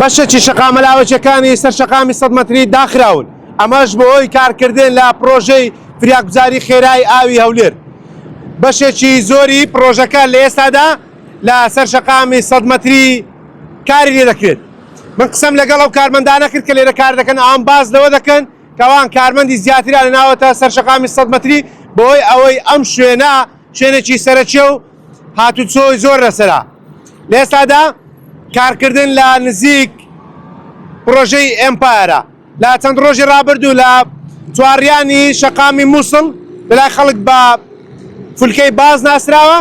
بەشێکی شەقامە لاوەکیەکانی سەر شەقامی 100 مەتری داخراون، ئەمەش بەهۆی کارکردن لە پرۆژەی فریاگوزاری خێرای ئاوی هەولێر. بەشێکی زۆری پرۆژەکە لە ئێستادا لە سەر شەقامی 100 مەتری کاری لێ دەکرێت. من قسەم لەگەڵ ئەو کارمەندانە کرد کە لێرە کار دەکەن، ئەوان باس لەوە دەکەن کە ئەوان کارمەندی زیاتریان ناوەتە سەر شەقامی 100 مەتری بەهۆی ئەوەی ئەم شوێنە شوێنێکی سەرەکیە و هاتوچۆی زۆر لەسەرە. لە ئێستادا کارکردن لە نزیک پرۆژەی ئێمپایەرە. لە چەند ڕۆژی ڕابردوو لە چوارڕیانی شەقامی موسڵ لەلای خەڵک بە فولکەی باز ناسراوە،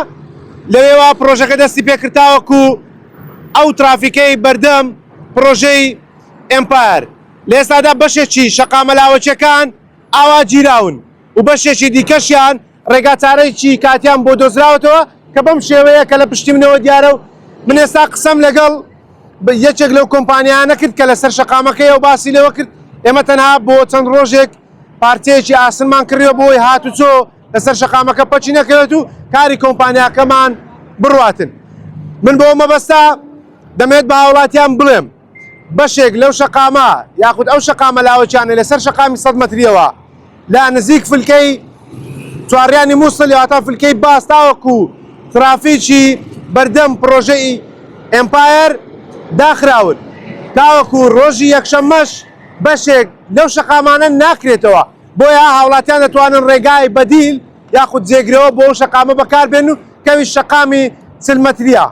لەوێوە پرۆژەکە دەستی پێکرد تاوەکو ئەو ترافیکەی بەردەم پرۆژەی ئێمپایەر. لە ئێستادا بەشێکی شەقامە لاوەکیەکان ئاوا گیراون و بەشێکی دیکەشیان ڕێگاچارەیەکی کاتیان بۆ دۆزراوەتەوە کە بەم شێوەیە کە لە پشتی منەوە دیارە و من ئێستا قسەم لەگەڵ یەکێک لەو کۆمپانیانە کرد کە لەسەر شەقامەکەیە و باسی لەوە کرد ئێمە تەنها بۆ چەند ڕۆژێک پارچەیەکی ئاسنمان کڕیوە بۆی هاتوچۆ لەسەر شەقامەکە پەکی نەکەوێت و کاری کۆمپانیاکەمان بڕواتن. من بۆ مەبەستە دەمێت بە هاوڵاتیان بڵێم بەشێک لەو شەقامە یاخود ئەو شەقامە لاوەکیانەی لەسەر شەقامی 100 مەتریەوە لە نزیک فلکەی چوارڕیانی موسڵ یاواتە فلکەی باس تاوەکو ترافیکی بەردەم پرۆژەی ئێمپایەر داخراون تاوەکو ڕۆژی یەکشەممەش بەشێک لەو شەقامانە ناکرێتەوە بۆیە هاوڵاتیان دەتوانن ڕێگای بەدیل یاخود جێگرەوە بۆ ئەو شەقامە بەکاربێن و کەویش شەقامی 40 مەتریە.